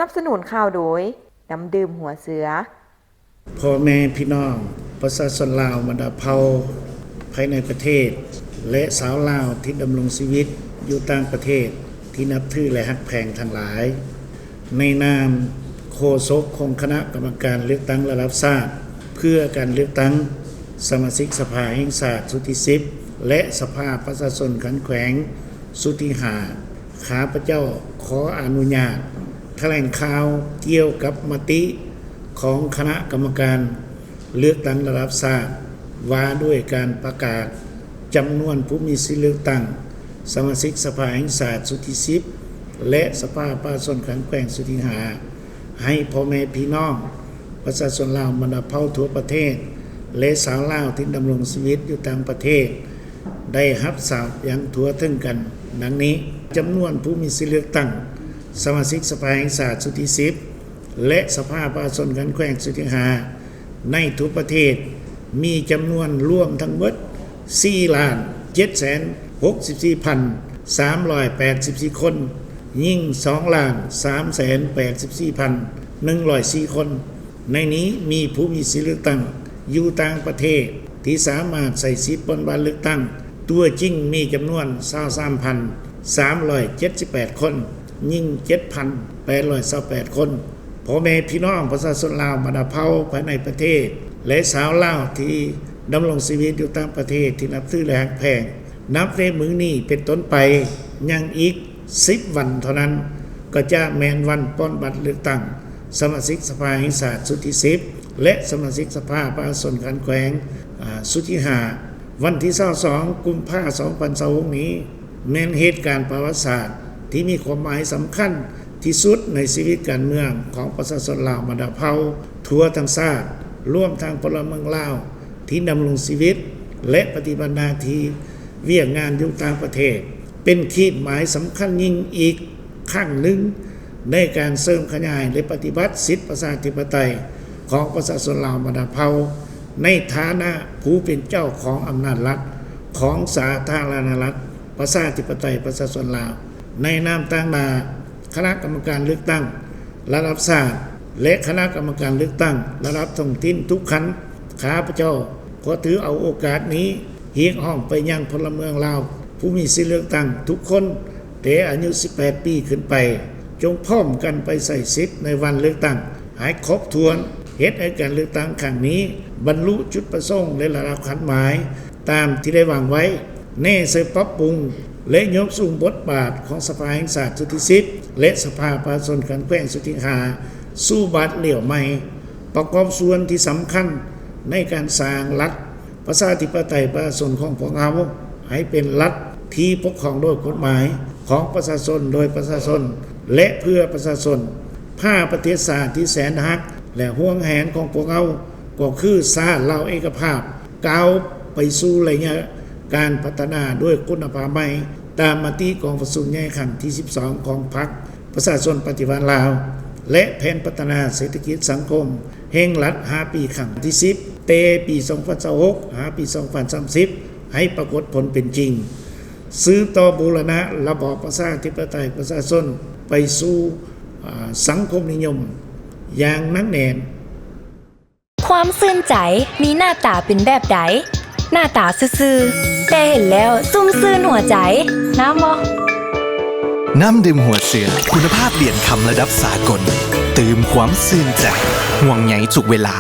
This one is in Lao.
ສະໜັບສະໜູນຂ່າວໂດຍ ນ້ຳດື່ມຫົວເສືອ. ພໍ່ແມ່ພີ່ນ້ອງປະຊາຊົນລາວບັນດາເຜົ່າພາຍໃນປະເທດ ແລະ ຊາວລາວທີ່ດຳລົງຊີວິດຢູ່ຕ່າງປະເທດທີ່ນັບຖື ແລະ ຮັກແພງທັງຫຼາຍ, ໃນນາມໂຄສົກຂອງຄະນະກຳມະການເລືອກຕັ້ງລະດັບຊາດ ເພື່ອການເລືອກຕັ້ງສະມາຊິກສະພາແຫ່ງຊາດຊຸດທີສິບ ແລະ ສະພາປະຊາຊົນຂັ້ນແຂວງຊຸດທີຫ້າ ຂ້າພະເຈົ້າຂໍອະນຸຍາດຖະແຫຼງຂ່າວກ່ຽວກັບມະຕິຂອງຄະນະກຳມະການເລືອກຕັ້ງລະດັບຊາດ ວ່າດ້ວຍການປະກາດຈຳນວນຜູ້ມີສິດເລືອກຕັ້ງສະມາຊິກສະພາແຫ່ງຊາດຊຸດທີສິບ ແລະ ສະພາປະຊາຊົນຂັ້ນແຂວງຊຸດທີຫ້າ ໃຫ້ພໍ່ແມ່ພີ່ນ້ອງປະຊາຊົນລາວບັນດາເຜົ່າທົ່ວປະເທດ ແລະ ຊາວລາວທີ່ດຳລົງຊີວິດຢູ່ຕ່າງປະເທດ ໄດ້ຮັບຊາບຢ່າງທົ່ວເຖິງກັນດັ່ງນີ້. ຈຳນວນຜູ້ມີສິດເລືອກຕັ້ງສະມາຊິກສະພາແຫ່ງຊາດຊຸດທີສິບ ແລະ ສະພາປະຊາຊົນຂັ້ນແຂວງຊຸດທີຫ້າ ໃນທົ່ວປະເທດ ມີຈຳນວນລວມທັງໝົດສີ່ລ້ານເຈັດແສນຫົກສິບສີ່ພັນສາມຮ້ອຍແປດສິບສີ່ຄົນ, ຍິງສອງລ້ານສາມແສນແປດສິບສີ່ພັນໜຶ່ງຮ້ອຍສີ່ຄົນ. ໃນນີ້ມີຜູ້ມີສິດເລືອກຕັ້ງຢູ່ຕ່າງປະເທດທີ່ສາມາດໃຊ້ສິດປ່ອນບັດເລືອກຕັ້ງຕົວຈິງມີຈຳນວນຊາວສາມພັນສາມຮ້ອຍເຈັດສິບແປດຄົນ, ຍິງເຈັດພັນແປດຮ້ອຍຊາວແປດຄົນ. ພໍ່ແມ່ພີ່ນ້ອງປະຊາຊົນລາວບັນດາເຜົ່າພາຍໃນປະເທດ ແລະ ຊາວລາວທີ່ດຳລົງຊີວິດຢູ່ຕ່າງປະເທດທີ່ນັບຖື ແລະ ຮັກແພງ, ນັບແຕ່ມື້ນີ້ເປັນຕົ້ນໄປ ຍັງອີກສິບວັນເທົ່ານັ້ນ ກໍຈະແມ່ນວັນປ່ອນບັດເລືອກຕັ້ງສະມາຊິກສະພາແຫ່ງຊາດຊຸດທີສິບ ແລະ ສະມາຊິກສະພາປະຊາຊົນຂັ້ນແຂວງ ອາ ຊຸດທີຫ້າ ວັນທີຊາວສອງ ກຸມພາ ສອງພັນຊາວຫົກນີ້ ແມ່ນເຫດການປະຫວັດສາດທີ່ມີຄວາມໝາຍສຳຄັນທີ່ສຸດໃນຊີວິດການເມືອງຂອງປະຊາຊົນລາວບັນດາເຜົ່າທົ່ວທັງຊາດ, ລວມທັງພົນລະເມືອງລາວທີ່ດຳລົງຊີວິດ ແລະ ປະຕິບັດໜ້າທີ່ວຽກງານຢູ່ຕ່າງປະເທດ, ເປັນຂີດໝາຍສຳຄັນຍິ່ງອີກຄັ້ງໜຶ່ງໃນການເສີມຂະຫຍາຍ ແລະ ປະຕິບັດສິດປະຊາທິປະໄຕຂອງປະຊາຊົນລາວບັນດາເຜົ່າ ໃນຖານະຜູ້ເປັນເຈົ້າຂອງອຳນາດລັດຂອງສາທາລະນະລັດ ປະຊາທິປະໄຕປະຊາຊົນລາວ. ໃນນາມຕາງໜ້າຄະນະກຳມະການເລືອກຕັ້ງລະດັບຊາດ ແລະ ຄະນະກຳມະການເລືອກຕັ້ງລະດັບທ້ອງຖິ່ນທຸກຂັ້ນ, ຂ້າພະເຈົ້າຂໍຖືເອົາໂອກາດນີ້ຮຽກຮ້ອງໄປຍັງພົນລະເມືອງລາວຜູ້ມີສິດເລືອກຕັ້ງທຸກຄົນ ແຕ່ອາຍຸສິບແປດປີຂຶ້ນໄປ, ຈົ່ງພ້ອມກັນໄປໃຊ້ສິດໃນວັນເລືອກຕັ້ງໃຫ້ຄົບຖ້ວນ, ເຮັດໃຫ້ການເລືອກຕັ້ງຄັ້ງນີ້ບັນລຸຈຸດປະສົງ ແລະ ລະດັບຄາດໝາຍຕາມທີ່ໄດ້ວາງໄວ້. ແນໃສ່ປັບປຸງ ແລະ ຍົກສູງບົດບາດຂອງສະພາແຫ່ງຊາດຊຸດທີສິບ ແລະ ສະພາປະຊາຊົນຂັ້ນແຂວງຊຸດທີຫ້າ ສູ່ບາດຫຼຽວໃໝ່, ປະກອບສ່ວນທີ່ສຳຄັນໃນການສ້າງລັດປະຊາທິປະໄຕປະຊາຊົນຂອງພວກເຮົາ ໃຫ້ເປັນລັດທີ່ປົກຄອງໂດຍກົດໝາຍ ຂອງປະຊາຊົນ ໂດຍປະຊາຊົນ ແລະ ເພື່ອປະຊາຊົນ. ພາປະເທດຊາດທີ່ແສນຮັກ ແລະ ຫວງແຫນຂອງພວກເຮົາ ກໍຄືຊາດລາວເອກະພາບ ກ້າວໄປສູ່ໄລຍະການພັດທະນາດ້ວຍຄຸນນະພາບໃໝ່ ຕາມມະຕິກອງປະຊຸມໃຫຍ່ຄັ້ງທີສິບສອງຂອງພັກປະຊາຊົນປະຕິວັດລາວ ແລະ ແຜນພັດທະນາເສດຖະກິດສັງຄົມແຫ່ງລັດຫ້າປີຄັ້ງທີສິບ ແຕ່ປີສອງພັນຊາວຫົກ ຫາປີສອງພັນສາມສິບ ໃຫ້ປາກົດຜົນເປັນຈິງ, ສືບຕໍ່ບູລະນະລະບອບປະຊາທິປະໄຕປະຊາຊົນໄປສູ່ ອາ ສັງຄົມນິຍົມຢ່າງໜັກແໜ້ນ. ຄວາມຊື່ນໃຈມີໜ້າຕາເປັນແບບໃດ? ໜ້າຕາຊື່ໆ ແຕ່ເຫັນແລ້ວຊຸ່ມຊື່ນຫົວໃຈ. ນ້ຳບໍ່? ນ້ຳດື່ມຫົວເສືອ ຄຸນນະພາບຫຼຽນຄຳລະດັບສາກົນ ຕື່ມຄວາມຊື່ນໃຈ ຫ່ວງໃຍທຸກເວລາ.